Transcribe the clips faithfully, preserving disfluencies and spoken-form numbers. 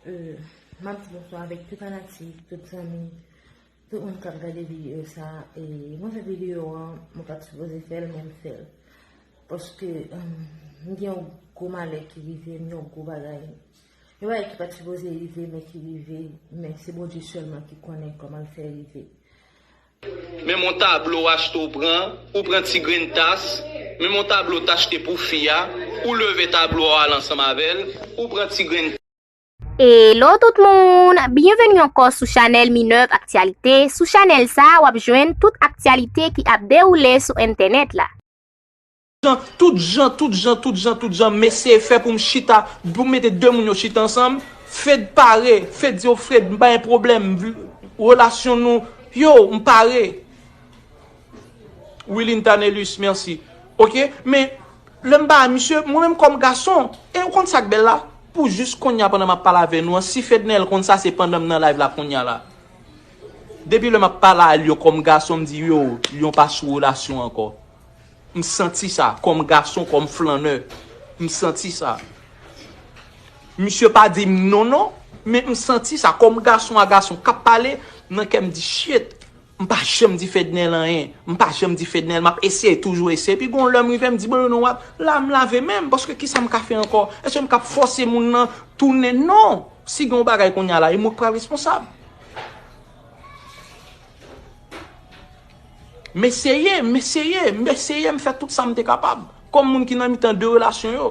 Euh, m ap di bonswa avèk tout fanatik, tout zanmi, tout moun k ap gade videyo sa. E mwen fè videyo an, mwen pa t sipoze fè l, men m fè l. Paske, euh, m gen yon gwo malè ki rive m, yon gwo bagay. Yon bagay ki pa t sipoze rive, men ki rive, men se Bondye sèlman ki konnen kòman l fè rive. Menm yon tablo w achte w pran, ou pran ti grenn tas, menm yon tablo w t achte pou fi a, ou leve tablo a w al ansanm avè l, ou pran ti grenn Hello tout moun! Byenveni ankò sou chanèl Minerve Actualité. Sou chanèl sa, w ap jwenn tout aktyalite ki ap dewoule sou entènèt la. Jan, tout jan, tout jan, tout jan, tout jan, m eseye fè pou m chita, pou m mete de moun yo chita ansanm. Fed pare, Fed di yo, Fred, m pa gen pwoblèm, relasyon nou, yo, m pare. Wilin Tanelus, mèsi. Oke, men lè m ba misye, mwen menm kòm gason, e ou konn sa k bèl la? Pou jis kounye a pandan m ap pale avè nou an, si Fednel konn sa, se pandan m nan live la kounye a la. Depi lè m ap pale a Lyon kòm gason, m di yo, Lyon pa sou relasyon ankò. M santi sa, kòm gason, kòm flannè. M santi sa. Misye pa di m non, non, men m santi sa, kòm gason a gason k ap pale, nan kè m di, shit, m pa janm di Fednel anyen, m pa janm di Fednel, m ap eseye, toujou eseye. Epi gon lè m rive, m di, bon, you know what, la m lave men m, paske kisa m ka fè ankò? Èske m ka fòse moun nan tounen? Non! Si gen yon bagay kounye a la, e mwen k pral responsab. M eseye, m eseye, m eseye, m fè tout sa m te kapab, kòm moun ki nan mitan de relasyon yo.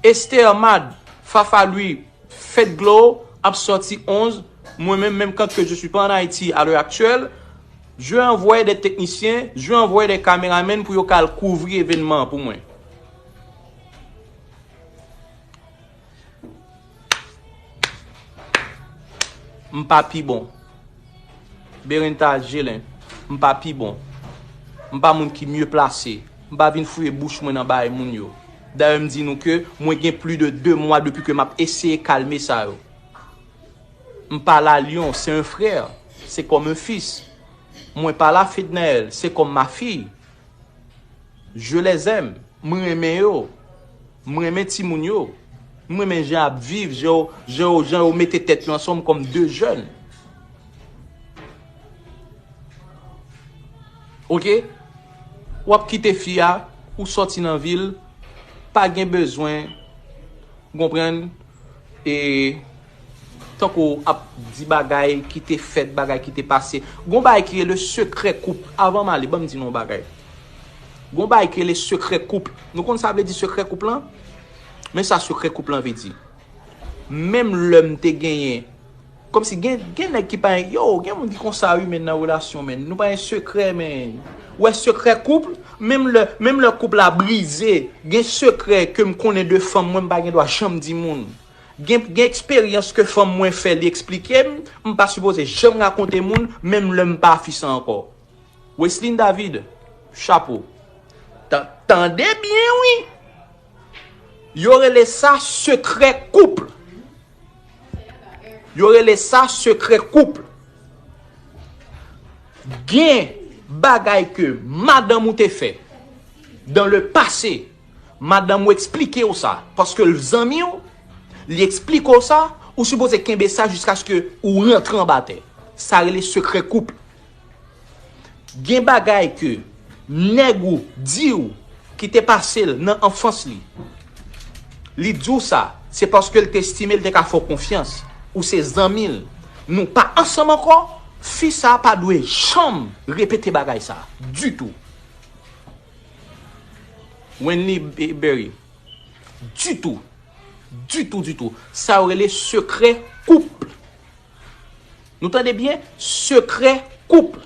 Esther Mad, Fafa Louis, Fed Glow ap sòti onz, mwen menm, menm kan ke je suis pas en Haïti à l'heure actuelle, je vais envoyer des techniciens, je vais envoyer des caméramen pou yo ka al kouvri evènman an pou mwen. M pa pi bon. Berentha Gelin, m pa pi bon. M pa moun ki mye plase. M pa vin fouye bouch mwen nan bagay moun yo. Dayè m di nou ke mwen gen plis de de mwa depi ke m ap eseye kalme sa yo. M pa la Lyon, c'est un frère, c'est comme un fils. Mwen pa la Fednaelle, c'est comme ma fille. Je les aime. M renmen yo. M renmen timoun yo. M renmen jan y ap viv, jan yo, jan yo, jan yo mete tèt yo ansanm kòm de jèn. Oke? W ap kite fi a, ou sòti nan vil, pa gen bezwen, w konprann? E tankou w ap di bagay ki te fèt, bagay ki te pase. Gon bagay ki rele sekrè koup. Avan m ale, ban m di nou yon bagay. Gon bagay ki rele sekrè koup. Nou konn sa vle di sekrè koup lan? Men sa sekrè koup lan vle di. Menm lè m te genyen, kòmsi gen, gen nèg ki pa, yo, gen moun ki konsa wi, men nan relasyon, men nou pa gen sekrè, men. Ou wè sekrè koup, menm lè, menm lè koup la brize, gen sekrè ke m konnen de fanm mwen, m pa gen dwa janm di moun. Gen, gen eksperyans ke fanm mwen fè, li eksplike m, m pa sipoze janm rakonte moun, menm lè m pa fi sa ankò. Wesline David, chapo. Ta-, tande byen wi. Yo rele sa sekrè koup. Yo rele sa sekrè koup. Gen bagay ke madanm ou te fè dans le passé, madanm ou eksplike w sa, paske l zanmi w, li eksplike w sa, ou sipoze kenbe sa jiskaske ou rantre anba tè. Sa rele sekrè koup. Gen bagay ke nèg ou di w ki te pase l nan anfans li. Li di w sa, se paske l te estime l te ka fè w konfyans. Ou se zanmi l. Nou pa ansanm ankò. Fi sa pa dwe janm repete bagay sa. Ditou. Wendy Berry. Ditou. Ditou, ditou. Sa yo rele sekrè koup. Nou tande byen? Sekrè koup.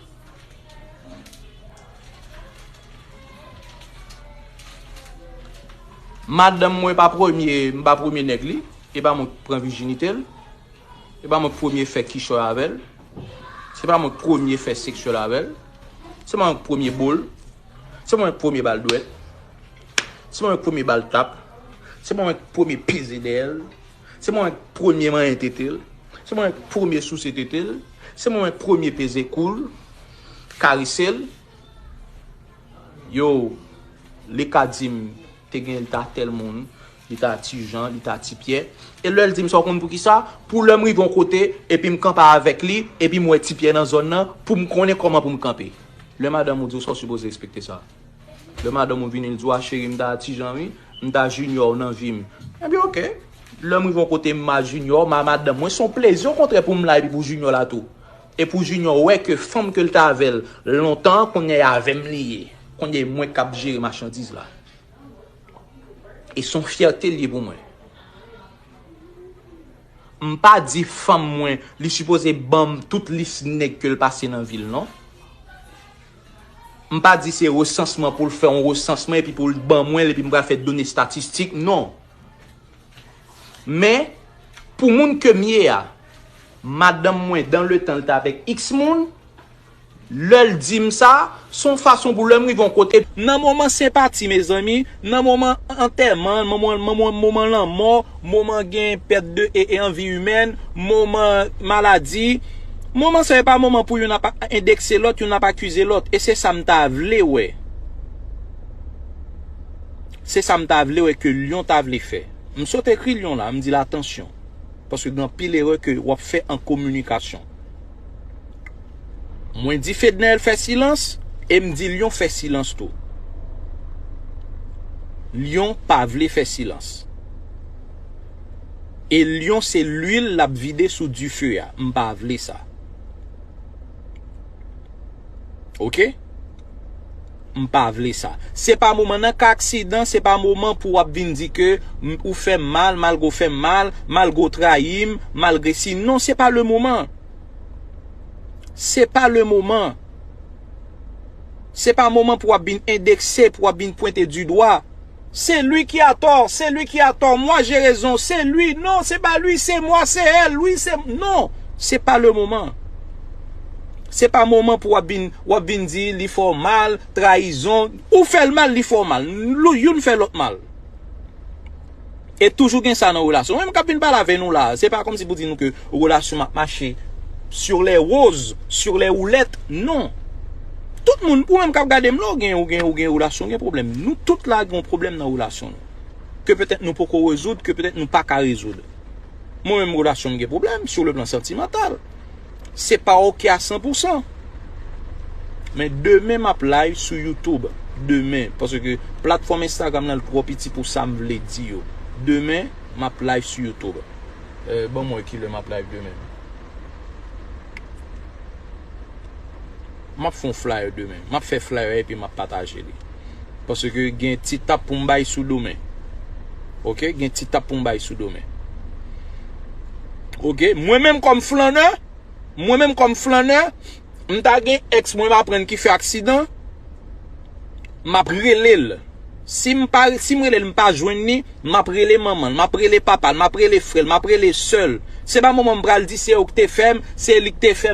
Madanm mwen pa premye, m pa premye nèg li. E pa mwen k pran vijinite l. E pa mwen k premye fè kichòy avè l. Se pa mwen k premye fè seksyèl avè l. Se pa mwen k premye bo l. Se pa mwen k premye ba l dwèt. Se pa mwen k premye ba l tap. Se pa mwen k premye peze dèyè l. Se mwen k premye manyen tete l. Se mwen k premye souse tete l. Se mwen k premye peze kou l, karese l. Yo, li ka di m te gen l ta tèl moun, Li ta Ti Jan, li ta Ti Pyè. E lè l di m sa, w konn poukisa? Pou lè m rive yon kote, epi m kanpe avèk li, epi m wè Ti Pyè nan zòn nan, pou m konnen kòman pou m kanpe. Lè madanm ou di w sa, w sipoze respekte sa. Lè madanm ou vini, l di w, "A cheri, m ta Ti Jan wi, m ta Junior nan vi m." Ebyen, oke. Lè m rive yon kote, m a Junior, m a madanm mwen, se yon plezi, okontrè, pou m la epi pou Junior la tou. E pou Junior wè ke fanm ke l t avè l lontan an, kounye a avè m li ye. Kounye a e mwen k ap jere machandiz la. E se yon fyète l ye pou mwen. M pa di fanm mwen, li sipoze ban m tout lis nèg ke l pase nan vi l, non. M pa di se resansman pou l fè yon resansman epi pou l ban mwen l epi m pral fè done estatistik, non. Men, pou moun ke m ye a, madanm mwen, dan le tan, l te avèk iks moun, lè l di m sa, se yon fason pou lè m rive yon kote. Nan moman senpati, mezanmi, nan moman antèman, moman, moman, moman lanmò, moman gen pèt de e, e anvi imèn, moman maladi, moman sa yo pa moman pou youn ap endekse lòt, youn ap akize lòt. E se sa m ta vle wè. Se sa m ta vle wè ke Lyon ta vle fè. M sot ekri Lyon la, m di l atansyon. Paske gen anpil erè ke w ap fè an kominikasyon. Mwen di Fednaelle fè silans, e m di Lyon fè silans tou. Lyon pa vle fè silans. E Lyon se lwil l ap vide sou dife a. M pa vle sa. Oke? M pa vle sa. Se pa moman nan ka aksidan, se pa moman pou w ap vin di ke m, ou fè m mal, malgre w fè m mal, malgre w trayi m, malgre si. Non, se pa le moman. Se pa le moman. Se pa moman pou w ap vin endekse, pou w ap vin pwente di dwa. C'est lui qui a tort, c'est lui qui a tort, moi j'ai raison, c'est lui, non, c'est pas lui, c'est moi, c'est elle, lui, c'est, non, c'est pas le moment. Se pa moman pou w ap vin, w ap vin di li fè w mal, trayizon, ou fè l mal, li fè w mal. Lou-, youn fè lòt mal. E toujou gen sa nan relasyon. Mwen menm k ap vin pale avè nou la, se pa kòmsi pou di nou ke relasyon m ap mache sur les roses, sur les roulettes, non. Tout moun, ou menm k ap gade m la, ou gen, ou gen, ou gen relasyon, ou gen pwoblèm. Nou tout la gen yon pwoblèm nan relasyon nou. Ke petèt nou poko rezoud, ke petèt nou pa ka rezoud. Mwen menm relasyon m gen pwoblèm sur le plan sentimental. Se pa oke a san pou san. Men demen m ap live sou YouTube. Demen. Paske platfòm Instagram nan l twò piti pou sa m vle di yo. Demen, m ap live sou YouTube. Eh, ban m wè kilè m ap live demen. M ap fè yon flyer demen. M ap fè flyer epi m ap pataje li. Paske gen ti tap pou m bay sou demen. Oke? Gen ti tap pou m bay sou demen. Oke? Mwen menm kòm flannè, mwen menm kòm flannè, m ta gen èks mwen m aprann ki fè aksidan, m ap rele l. Si m pa, si m rele l, m pa jwenn li, m ap rele manman l, m ap rele papa l, m ap rele frè l, m ap rele sè l. Se pa moman m pral di se ou k te fè m, se li k te fè m.